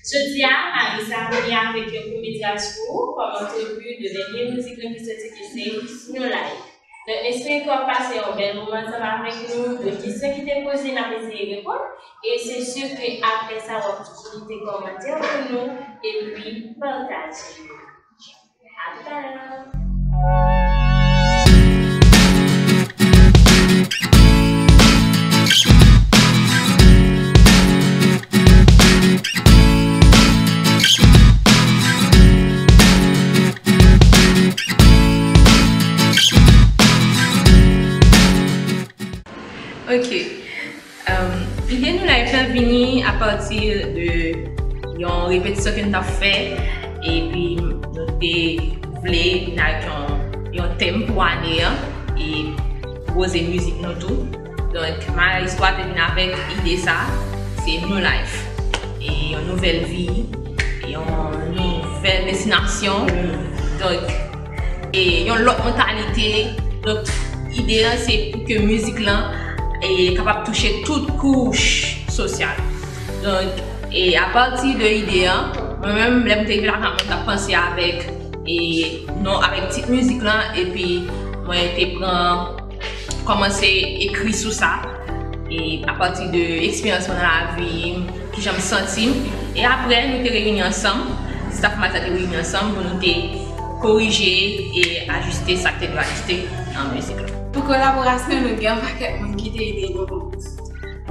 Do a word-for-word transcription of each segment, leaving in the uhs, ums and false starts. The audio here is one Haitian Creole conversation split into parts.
Jodi a, Marissa vini avèk yon kout metraj pou ou kòm antrevi de dènye mizik nou ki soti ki se New Life. Donk, m espere ke w ap pase yon bèl moman ansanm avèk nou. Donk, kesyon ki te poze, n ap eseye reponn. E se si ke apre sa, w ap kite kòmantè pou nou epi pataje. À tout à l'heure. Ok. Um, ide New Life la vini apati de yon repetisyon ke nou t ap fè, epi nou te vle vin ak yon, yon tèm pou ane an, e pwopoze mizik nou tou. Donk, Maestro a te vin avèk ide sa, se New Life. E yon nouvèl vi, yon nouvèl destinasyon. Donk, e yon lòt mantalite. Donk, ide an se pou ke mizik lan, e, kapab touche tout kouch sosyal. Donk, e apati de ide an, mwen menm, lè m te rive lakay mwen, m t ap panse avèk, e, non, avèk tit mizik lan, epi mwen te pran, kòmanse ekri sou sa, e apati de eksperyans mwen nan lavi m, kijan m santi m. E apre, nou te reyini ansanm, staff Maestro te reyini ansanm pou nou te korije e ajiste sa k te dwe ajiste nan mizik la. Pou kolaborasyon, nou gen yon pakèt moun ki te ede nou.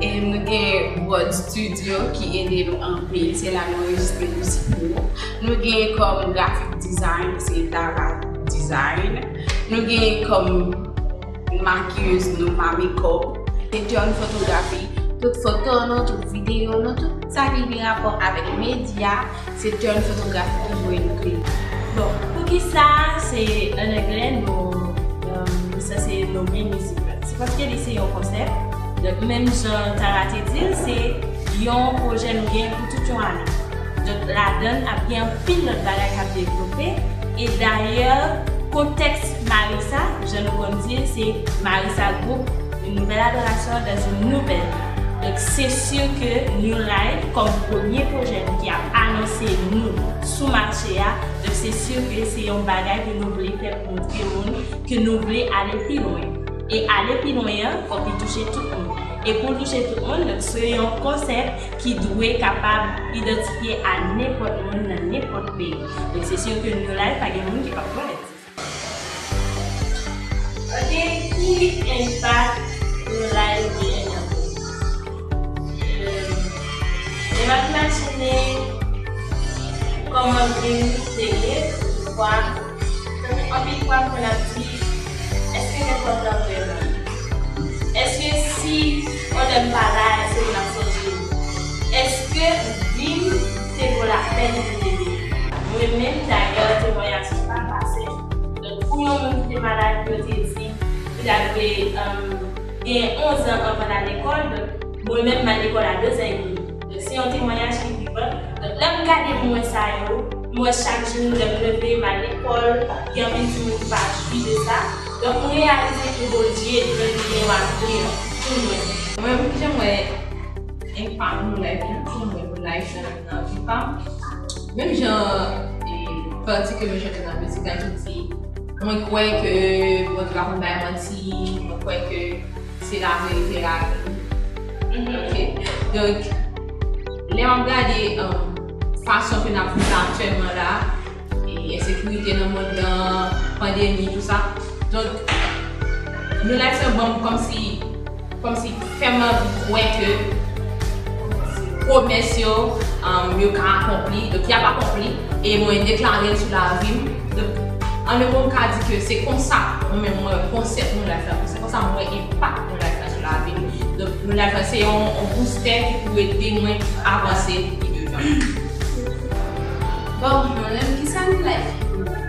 E nou gen Broad Studio ki ede nou anpil, se la nou anrejistre mizik nou. Nou gen kòm graphic design, se Tara Design. Nou gen kòm makiyez nou, Mami Makeup. Se John Fotografi. Tout foto nou, tout videyo nou, tout sa ki gen rapò avèk medya, se John Fotografi ki voye nou kreye. Bon, poukisa se an anglè nou, um, nou sanse nonmen mizik la? Se paske li se yon konsèp. Donk, menm jan Tara te di l, se yon pwojè nou gen pou tout yon ane. Donk, ladan l ap gen anpil lòt bagay k ap devlope. E dayè, kontèks Marissa, jan nou konn di l, se Marissa Group, une nouvelle adoration dans une nouvelle vie. Donk, se si ke New Life, kòm premye pwojè nou ki ap anonse nou sou mache a, donk, se si ke se yon bagay ke nou vle fè pou montre moun ke nou vle ale pi lwen. E ale pi lwen an, fòk li touche tout moun. E pou l touche tout moun, donk, se yon konsèp ki dwe kapab idantifye a nenpòt moun nan nenpòt peyi. Donk, se si ke New Life pa gen moun ki p ap konnen. Ok, ki enpak New Life genyen nan peyi? Lè m ap imajine kòman vi m te ye, fwa, anpil fwa, moun ap di, èske gen pòt la vrèman? Èske si yon lè m pa la, èske moun ap sonje m? Èske vi m te vo lapèn pou m te viv? Mwen menm, dayè, temwayaj mwen pa pase. Donk, pou yon moun ki te malad, yo te di, li ta dwe, um, gen onz an anvan l al lekòl. Donk, mwen menm, m al lekòl a de zan edmi. Donk, se yon temwayaj ki vivan. Donk, lè m gade pou mwen sa yo, m wè chak jou, lè m leve, m al lekòl, gen anpil timoun ki pa jwi de sa. Donk, m reyalize ke Bondye te gen yon avni pou mwen. Mwen menm, kijan m wè enpak New Life, kijan m wè New Life nan, nan vi pa m? Menm jan, e, pati ke mwen chante nan mizik la, ki di, mwen kwè ke Bondye pa konn bay manti, mwen kwè ke se laverite lavi. Mhm. Ok. Donk, lè m ap gade, um, fason ke n ap viv la aktyèlman la, e ensekirite nan mond lan, pandemi, tou sa. Donk, New Life sa ban m kòmsi, kòmsi fè m anvi kwè ke pwomès yo, um, yo ka akonpli. Donk, y ap akonpli. E mwen deklare l sou lavi m. Donk, an de mo, m ka di ke se konsa, mwen menm, mwen wè konsèp New Life la. Se konsa mwen wè enpak New Life la sou lavi m. Donk, New Life la, se yon, yon boustè ki pou ede mwen avanse pi devan. Bon, mwen menm, kisa New Life ye pou mwen?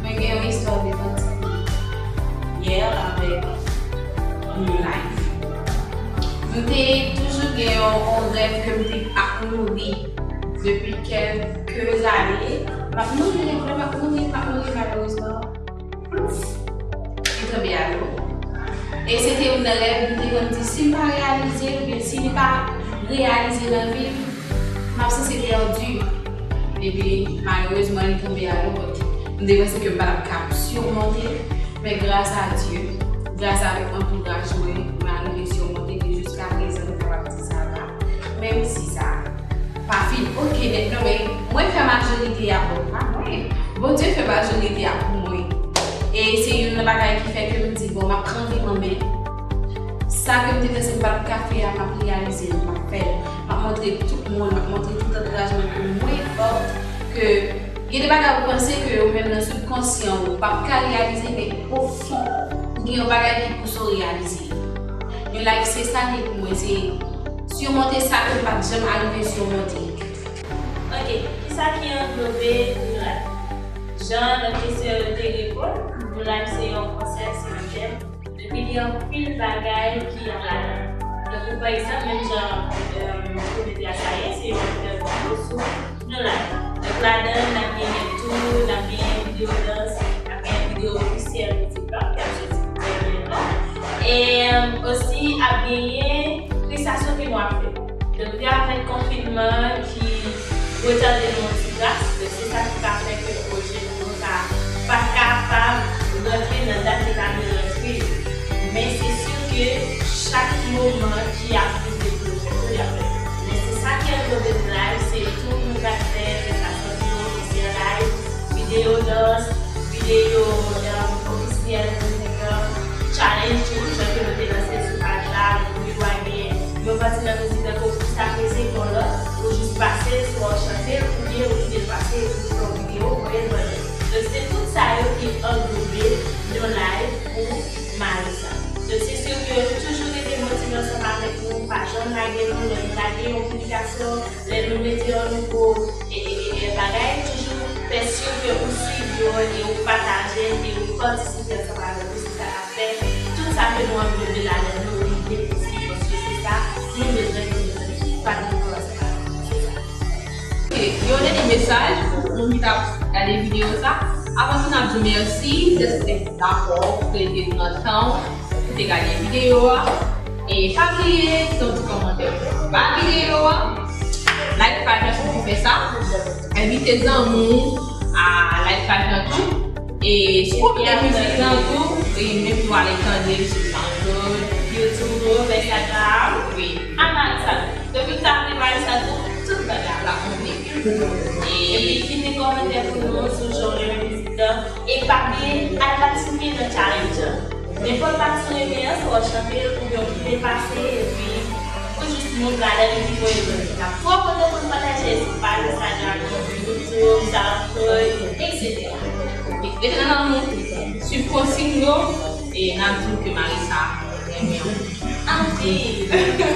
Mwen gen yon istwa de panti yè avèk New Life. Mwen te toujou gen yon, yon rèv ke m te ap nouri depi kèlke zane. M ap nouri, m ap nouri, m ap nouri, malerezman, plouf, li tonbe a dlo. E se te youn nan rèv m te konn di, si m pa reyalize l, oubyen si li pa reyalize nan vi m, m Absans se pèdi. Epi, malerezman, li tonbe a lòt. M te panse ke m pa t ap ka simonte, men gras a Dye, gras avèk antouraj mwen, mwen arive simonte, e jiska prezan, m kapab di sa va. Menm si sa pa fin oke nèt, non, men mwen fè majorite a, bon, pa mwen. Bondye fè majorite a pou mwen. E se youn nan bagay ki fè ke m di, bon, m ap kanpe kanmenm. Sa ke m te panse m pa t ap ka fè a, m ap reyalize l, m ap fè l. M ap montre tout moun, m ap montre tout antouraj mwen ke mwen fò, ke gen de bagay ou panse ke ou menm nan sibkonsyan ou p ap ka reyalize, men o fon, ou gen yon bagay ki pouse w reyalize. New Life se sa li pou mwen, se simonte sa ke m pa t janm arive simonte. Ok, kisa ki anglobe New Life? Jan nan kesyon yo te reponn, New Life se yon konsèp, se yon tèm. Epi gen anpil bagay ki anba ladan. Tankou pa egzanp, menm jan, euh, komedi a sa ye, se yon entèvyou sou New Life. Donk ladan, n ap genyen tou, n ap genyen videyo dans, n ap genyen videyo ofisyèl TikTok, k ap soti pou premye fwa. E, euh, osi, ap genyen prestasyon ke nou ap fè. Donk, li ap fè konfinman ki retade nou yon ti kras, donk se sa ki ka fè ke pwojè nou pa, pa kapab rantre nan dat ke l ta dwe rantre yo. Men se si ke chak moman ki ap rive pou yo fèt yo, y ap fèt. Men se sa ki anglobe New Life, se tou nou ka fè prestasyon videyo ofisyèl live, videyo dans, videyo, euh, ofisyèl, euh, challenge tou, jan ke nou te lanse sou paj la, nou te vwa gen yon pati nan mizik la ke ou plis apresye ke yon lòt, ou jis pase l, swa w chante l, oubyen ou kite l pase, ou fè yon videyo, ou voye l ban yo. Donk, se tout sa yo ki anglobe yon live pou Marissa. Donk, se si ke toujou rete motive ansanm avèk nou, pa janm lage nou, lè nou lage yon piblikasyon, lè nou mete yon nouvo, e, e, e, e, bagay, toujou fè si ke ou swiv yo e ou pataje l e ou patisipe ansanm avèk nou. Se sa k ap fè tout sa ke nou anglobe ladan yo rive posib, paske se sa nou bezwen, nou bezwen pale ansanm avèk nou. Se sa. Ok, yon dènye mesaj pou moun ki t ap gade videyo sa. Avan tou, n ap di w mèsi dèske w te dakò, w te pran tan w pou te gade videyo a. E pa bliye kite yon ti kòmantè anba videyo a, like paj la si w fè sa, envite zanmi w a like paj la tou. E si w konprann mizik lan tou, e menm pou ale tande l sou SoundCloud, YouTube, Instagram, wi, a Marissa. Depi w tape Marissa tou, tout bagay ap la konplete. Epi kite kòmantè pou nou sou jan w renmen mizik lan. E pa bliye al patisipe nan challenge an. Nenpòt pati w renmen an, swa w chante l oubyen w kite l pase, epi ou jis monte ladan l epi voye l ban nou. N ap twò kontan pou n pataje l sou paj Instagram nou, YouTube, SoundCloud, etsetera. Rete nan lanmou, swiv konsiy yo, e n ap di w ke Marissa renmen w anpil.